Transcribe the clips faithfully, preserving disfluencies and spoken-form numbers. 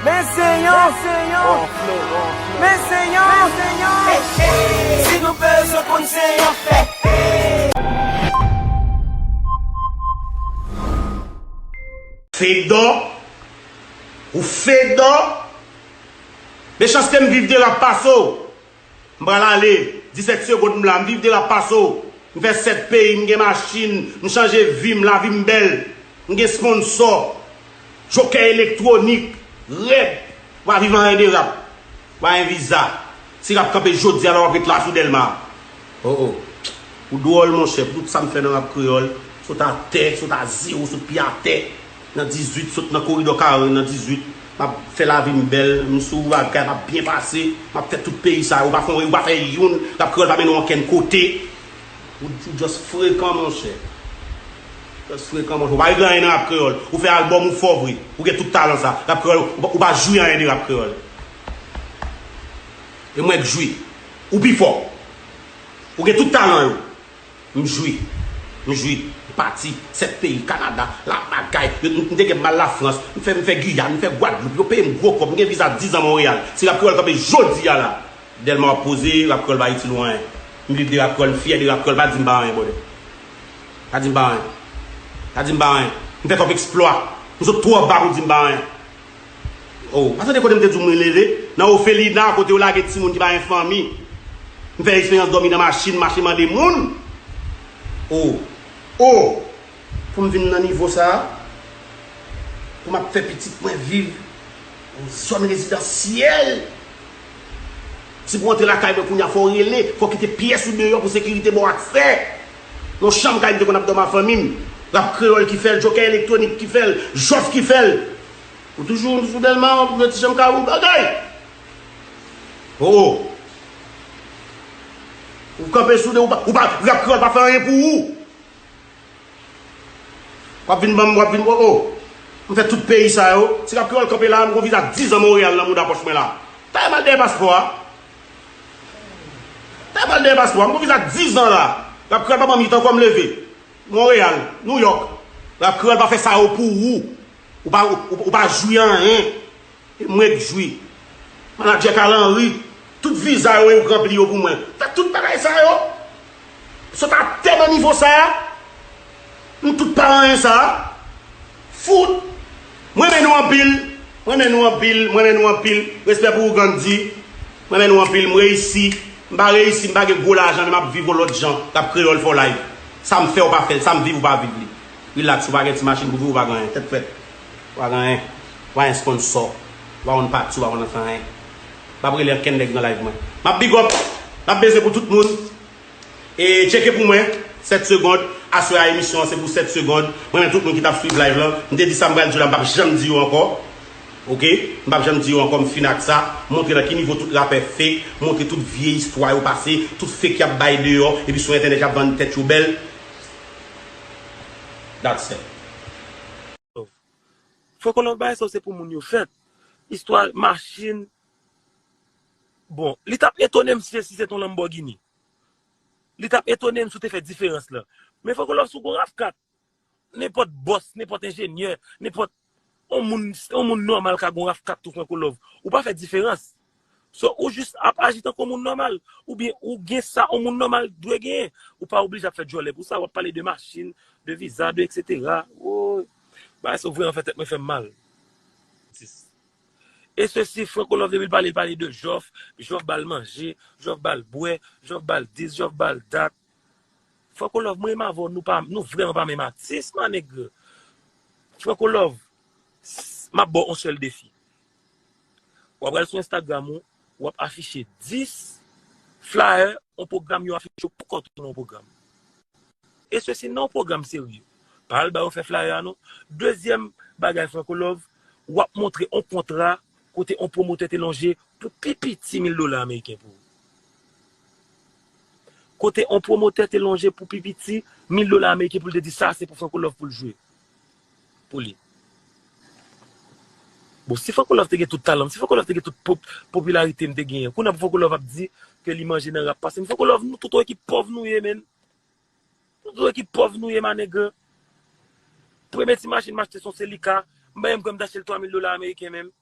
Men se yon, men se yon, men se yon, men se yon. Si nou bezwen konn se yon fè. Fedò, ou fedò. Mechanste m viv de rap pase w. M pral ale, disèt segonn m la, m viv de rap pase w. M fè sèt peyi, m gen machin, m chanje vi m, lavi m bèl. M gen sponsò, jokè elektwonik, rèd. W pa viv anyen de rap. W pa gen viza. Si rap kanpe jodi a la, w ap ret la sou Dèlma. Oh, oh. Ou dwòl, monchè, pou tout sa m fè nan rap kreyòl, sot atè, sot a zewo, sot pye atè. Nan dizuit, sot nan koridò karen nan dizuit. M ap fè lavi m bèl, m sou bagay, m ap byen pase. M ap fè tout peyi sa yo, ou pa fè, ou pa fè youn, rap kreyòl pa mennen w ankenn kote. Ou, ou just frekan, monchè. Just frekan, monchè. Ou pa regle anyen nan rap kreyòl. Ou fè albòm, ou fò vre. Ou gen tout talan sa. Rap kreyòl, ou pa, ou pa jwi anyen de rap kreyòl. E mwen k jwi. Ou pi fò. Ou gen tout talan yo. M jwi. M jwi. M pati. Sèt peyi, Kanada, la bagay. Yo, m, m te gen m al Lafrans. M fè, m fè Giyàn, m fè Gwadloup. Yo peye m gwo kòb. M gen viza diz an Monreyal. Si rap kreyòl kanpe jodi a la, Dèlma w ap poze, rap kreyòl pa itil ou anyen. M viv de rap kreyòl, m fyè de rap kreyòl. Pa di m pa anyen, brother. Pa di m pa anyen. Pa di m pa anyen. M fè twòp eksplwa. M sot twò ba pou di m pa anyen. Oh, pa tande kote m te di w mwen leve? Nan ofelina, kote yo lage timoun ki pa gen fanmi. M fè eksperyans dòmi nan machin, mache mande moun. Oh, oh, pou m vin nan nivo sa a, pou m ap fè pitit mwen viv yon zòn rezidansyèl. Si pou antre lakay mwen kounye a, fò w rele, fò w kite pyès ou deyò pou sekirite ba w aksè. Yon chanm kay m te konn ap dòmi ak fanmi m. Rap kreyòl ki fè l, jokè elektwonik ki fè l, jòf ki fè l. Ou toujou sou Dèlma, w ap jwe ti chanm kay ou, bagay. Oh, oh. Ou kanpe sou de, ou pa, ou pa, rap kreyòl pa fè anyen pou ou. W ap vin ban m, w ap vin, oh, oh. M fè tout peyi sa yo. Si rap kreyòl kanpe la, m gon viza diz an Monreyal nan mouda pòch mwen la. Talè m al dèyè paspò a. Talè m al dèyè paspò a. M gon viza diz an la. Rap kreyòl pa ban m it ankò, m leve. Monreyal, Nouyòk. Rap kreyòl pa fè sa yo pou ou. Ou pa, ou, ou pa jwi anyen. E mwen k jwi. Manadjè Carl Henry, tout viza yo, e ou k ranpli yo pou mwen. Fè tout bagay sa yo. Sot atè nan nivo sa a. M tout pa anyen sa a. Fout. Mwen renmen nou anpil. Mwen renmen nou anpil. Mwen renmen nou anpil. Respè pou ou, Gandhi. Mwen renmen nou anpil. M reyisi. M pa reyisi, m pa gen gwo lajan, men m ap viv yon lòt jan. Rap kreyòl for life. Sa m fè, ou pa fè l. Sa m viv, ou pa viv li. Relax, ou pa gen ti machin pou viv, ou pa gen anyen. Tèt frèt. Ou pa gen anyen. Ou pa gen sponsò. Ou pa konn pati, ou pa konn fè anyen. M ap rele ankenn nèg nan live mwen. M ap big up. M ap beze pou tout moun. E tcheke pou mwen. Sèt segonn. Aswè a emisyon an se pou sèt segonn. Mwen menm tout moun ki t ap swiv live lan. M te di sa m pral di yo la, m p ap janm di yo ankò. Oke? M p ap janm di yo ankò, m fin ak sa. Montre nan ki nivo tout rapè fake, montre tout vye istwa yo pase, tout fake y ap bay deyò, epi sou entènèt y ap vann tèt yo bèl. That's it. Franco Love bagay sa yo se pou moun yo fèt. Istwa machin. Bon, li t ap etone m si, si se t on Lamborghini. Li t ap etone m si w te fè diferans lan. Men Franco Love, si w gon RAV kat, nenpòt bòs, nenpòt enjenyè, nenpòt on moun, on moun nòmal ka gon RAV kat tou, Franco Love. Ou pa fè diferans. So, ou jis ap aji tankou on moun nòmal. Oubyen ou gen sa on moun nòmal dwe genyen. Ou pa oblije ap fè djòlè pou sa, w ap pale de machin, de viza, de etsetera. Woy. Bagay sa yo vrèman fè tèt mwen fè m mal. E sesi, Franco Love, depi l pale, l pale de Jòf, Jòf ba l manje, Jòf ba l bwè, Jòf ba l dis, Jòf ba l dat. Franco Love, mwen menm avè w, nou pa, nou vrèman pa menm atis, ma nèg. Franco Love, s- m ap ba w on sèl defi. W ap al sou Instagram ou, w ap afiche dis flyer, on pwogram yo afiche pou kont ou nan on pwogram. E sesi nan on pwogram serye. Pa al ba yo fè flyer a non. Dezyèm bagay, Franco Love, w ap montre on kontra kote on pwomotè te lonje pou pi piti mil dola ameriken pou ou. Kote on pwomotè te lonje pou pi piti mil dola ameriken pou l te di sa se pou Franco Love pou l jwe. Pou li. Bon, si Franco Love te gen tout talan m, si Franco Love te gen tout pop, popilarite m te genyen, kounye a pou Franco Love ap di ke li manje nan rap pase m. Franco Love, nou tout on ekip pòv nou ye, menn. Nou tout on ekip pòv nou ye, ma nèg. Premye ti machin m achte se on Celica, m pa menm kwè m t achte l twa mil dola ameriken menm.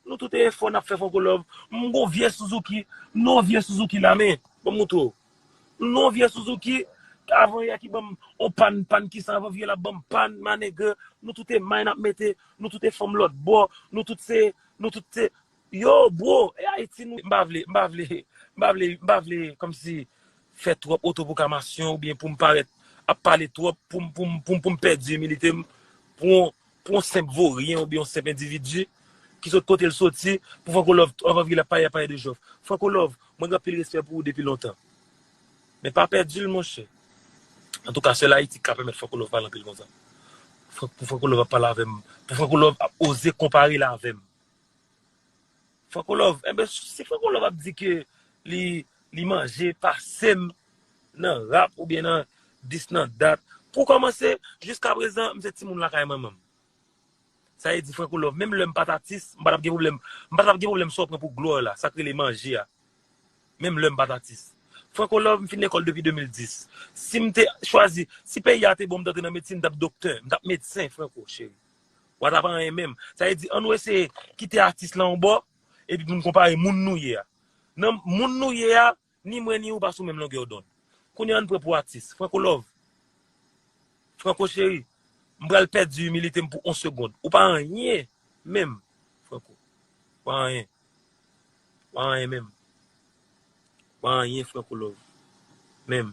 Nou tout e efò n ap fè Franco Love. M gon vye Suzuki, m nan yon vye Suzuki la, men, ban m montre w. M nan yon vye Suzuki, avan yè ki ban m on pàn, pàn ki san avan vye la ban m pàn, manege, nou tout e may n ap mete, nou tout e fanm lòt bò, nou tout se, nou tout se, yo, bro, e Ayiti nou, m pa vle, m pa vle, m pa vle, m pa vle, kòmsi, fè twòp otopwoklamasyon oubyen pou m parèt ap pale twòp, pou m, pou m, pou m, pou m pèdi imilite m, pou yon, pou yon senp voryen oubyen yon senp endividi ki sot kote l soti, pou Franco Love, anvan vye l ap pale, ap pale de Jòf. Franco Love, mwen gen anpil respè pou ou depi lontan. Men pa pèdi l, monchè. Antouka, sèl Ayiti k ka pèmèt Franco Love pale anpil konsa. Fran-, pou Franco Love ap pale avè m, pou Franco Love ap oze konpare l avè m. Franco Love, enben, si Franco Love ap di ke li, li manje pase m nan rap oubyen nan dis nan dat, pou kòmanse, jiska prezan, m se timoun lakay manman m. Sa vle di Franco Love, menm lè m pa t atis, m pa t ap gen pwoblèm, m pa t ap gen pwoblèm sa w pran pou glwa la, sa k rele manje a. Menm lè m pa t atis. Franco Love, m fin lekòl depi de mil dis. Si m te chwazi, si peyi a te ban m t antre nan medsin, m t ap doktè, m t ap medsen, Franco, cheri. W a t ap anyen menm. Sa vle di, ann nou eseye kite atis lan yon bò, epi pou n konpare moun nou ye a. Nan moun nou ye a, ni mwen ni ou pa sou menm longè dond. Kounye a, ann pran pou atis. Franco Love. Franco cheri, m pral pèdi imilite m pou yon segonn. Ou pa anyen menm, Franco. Ou pa anyen. Ou pa anyen menm. Ou pa anyen, Franco Love. Menm.